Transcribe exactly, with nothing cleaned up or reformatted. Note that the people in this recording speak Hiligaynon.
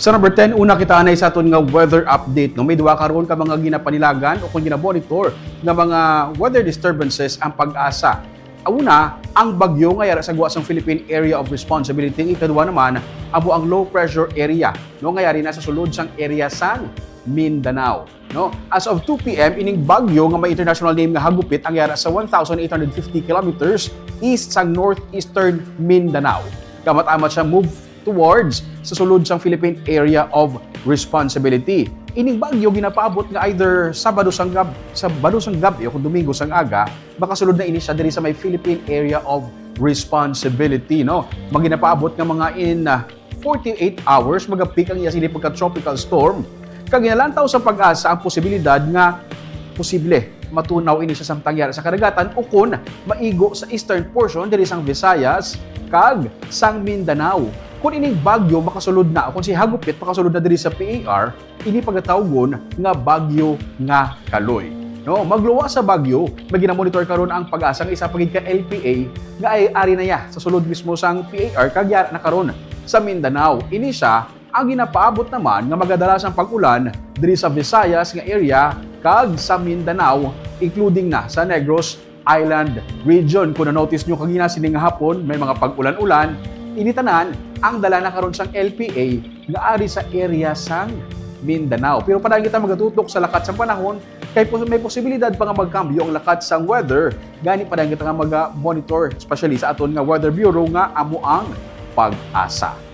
Sa number ten, una kita anay sa aton nga weather update, no? May duha karon ka mga ginapanilagan o kung ginamonitor nga mga weather disturbances ang PAGASA. Una, ang bagyo nga yara sa gwa sang Philippine Area of Responsibility. Ikaduha naman, amo ang low pressure area, no, nga yari na sa sulod sang area sang Mindanao, no? As of two p m, ining bagyo nga may international name nga Hagupit ang yara sa one thousand eight hundred fifty kilometers east sang northeastern Mindanao. Kamat-amat siya move towards sa sulod sang Philippine Area of Responsibility. Ining bagyo ginapaabot nga either Sabado sang gab Sabado sang gab-i o kung Domingo sang aga, makasulod na ini siya diri sa may Philippine Area of Responsibility, no? Maginapaabot nga mga in, ah, forty-eight hours, magapeak ang iya sini pagka tropical storm. Kag ginalantaw sa PAGASA ang posibilidad nga posible matunaw ini sa samtang yara sa kadagatan o kun maigo sa eastern portion diri sang Visayas kag sang Mindanao. Kun ining bagyo makasulod na o kun si Hagupit makasulod na diri sa P A R, ini pagatawgon nga bagyo nga Kaloy. No, magluwas sa bagyo, may ginamonitor karon ang PAGASA nga isa pa gid ka L P A nga ay ari na ya sa sulod mismo sang P A R kag yara na karon sa Mindanao. Ini siya ang ginapaabot naman nga magadala sang pag-ulan diri sa Visayas nga area kag sa Mindanao, including na sa Negros Island region. Kung na-notice nyo kagina sining hapon, may mga pag-ulan-ulan. Ini tanan ang dala na karon sang L P A nga ari sa area sang Mindanao. Pero padayon kita magatutok sa lakat sang panahon kay pos-, may posibilidad pa nga magkambyo ang lakat sang weather. Gani padayon kita nga maga-monitor, especially sa aton nga Weather Bureau nga amo ang PAGASA.